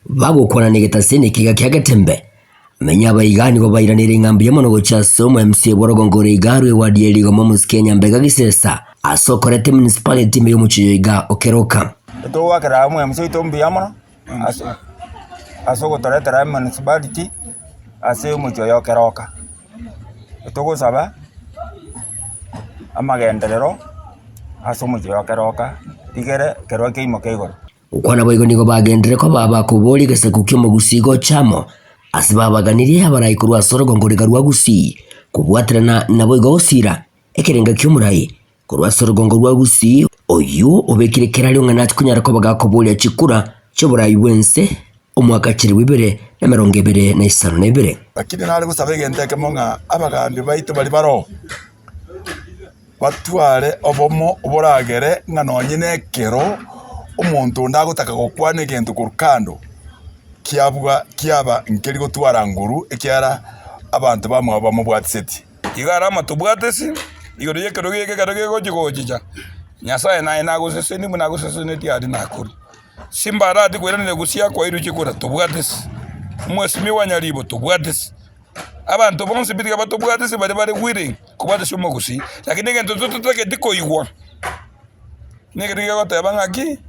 Bagokwana negetasini ekiga kia Getembe, Amenye abaiga nigo bairaneire ng'a mbuya mono gochia ase omo MC bw'orogongo ore iga rwe ward ye Rigoma omosike ya Nyambega Gisesa ase okoreta emunicipality ime y'omochie oyo iga o Keroka. Togoakera omo MC oito mbuya mono ase ase ogotoretera emunicipality ase omochie oyo o Keroka. Togosaba amagenderero ase omochie oyo o Keroka rigere ekerogo keimoke igoro. Gokwana boigo nigo bagenderere koba abakoboria egesaku ki'omogusii gocha amo, ase babaganirie abarai korwa ase orogongo riga rwa Gusii, kobwaterana naboigo gosiira ekerenga ki'omorai korwa ase orogongo rwa Gusii, oyio obekire kerario ng'a nache konyara koba gakoboria chikura chi'oborai bw'ense omwaka chilifu 2052. Lakini nare gosaba egento ekemo ng'a abagaambi baito baria baroo, batware obomo boragere ng'a nonye na ekero omonto onde agotaka gokwana egento korwa kando, kiabwa kiaba nkeri gotwara nguru ekiagera abanto bamwabo bamobwatiseti. Igo are amatobwatesi igoro y'ekerogo eke ekero kegochia gochicha, Nyasae naye nagosesenie buna agosesenetie aria nakorwa. Simba arati koiraneria gusii kwairwe chikura, tobwatesi. Omwesimigwa Nyaribo, tobwatesi. Abanto bonsi pi tiga batobwatesi baria bare willing kobwatesi omogusii, lakini egento tototageti koigwa, negento gegoteba ng'aki,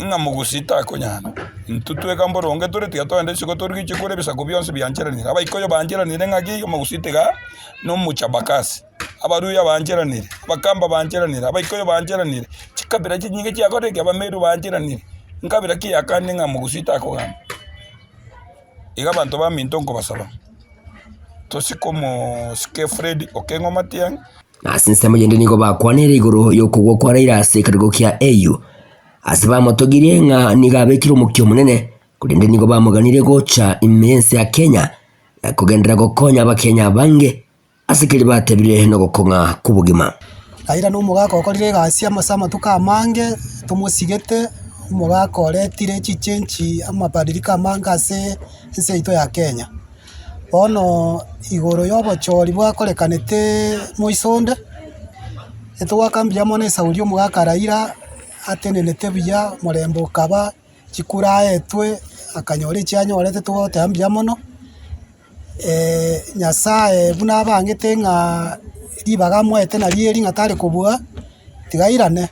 ng'a mogusii takonyara. Intwe tweka mboronge tore tiga togende isiko torigie chikura ebisaku bionsi biancheranire, abaikoyo bancheranire ng'aki, omogusii tiga na omochapakazi, abaruya bancheranire, abakamba bancheranire, abaikoyo bancheranire, chikabira chinyinge chiakorire ki? Abameru bancheranire, nkabira ki yakande ng'a mogusii takogamba? Iga abanto baminto nkobasaba, tosike omosike Fred Okeng'o Matiang'i. Na ase ensemo yende nigo bakwanire igoro y'okogwa kwa Raila ase ekerogo kia AU, ase bamotogirie ng'a nigo abekire omokia omonene, korende nigo bamoganirie gocha ime y'ense ya Kenya na kogenderera gokonya abakenya abange Ase keria batebire nogokong'a kw'obogima. Raila nomogaka okorire egasi ase amatuko amange, tomosigete, omogaka oretire chichenchi amabadiliko amange ase ense yaito ya Kenya. Bono igoro ya obochori bwakorekanete moisonde, etogoaka mbuya mono esauri omogaka Raila atenenete buya, omorembe okaba, chikura aetwe, akanyora echi anyorete togoteba mbuya mono. Nyasae buna abangete ng'a ribaga amoete nario eri ng'a tare kobua, tiga airane.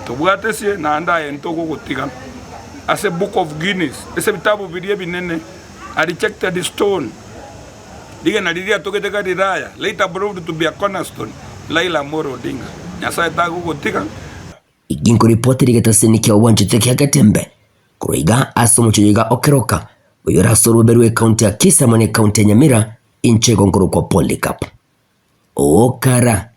Tobwate ase naende aye ntogogotiga ase book of Guinness ase ebitabu biria ebinene a rejected stone rigena riria riatogete Galilaya later proved to be a cornerstone Raila Amolo Odinga Nyasae tagogotiga. Inkoripoti getasini kia obwanchete kia Getembe korwa iga ase omochie oyo iga o Keroka, oyore ase orobebe rw'ecounty ya Kisii amo ne county ya Nyamira, inche igo nkorokwa Polycarp Okara.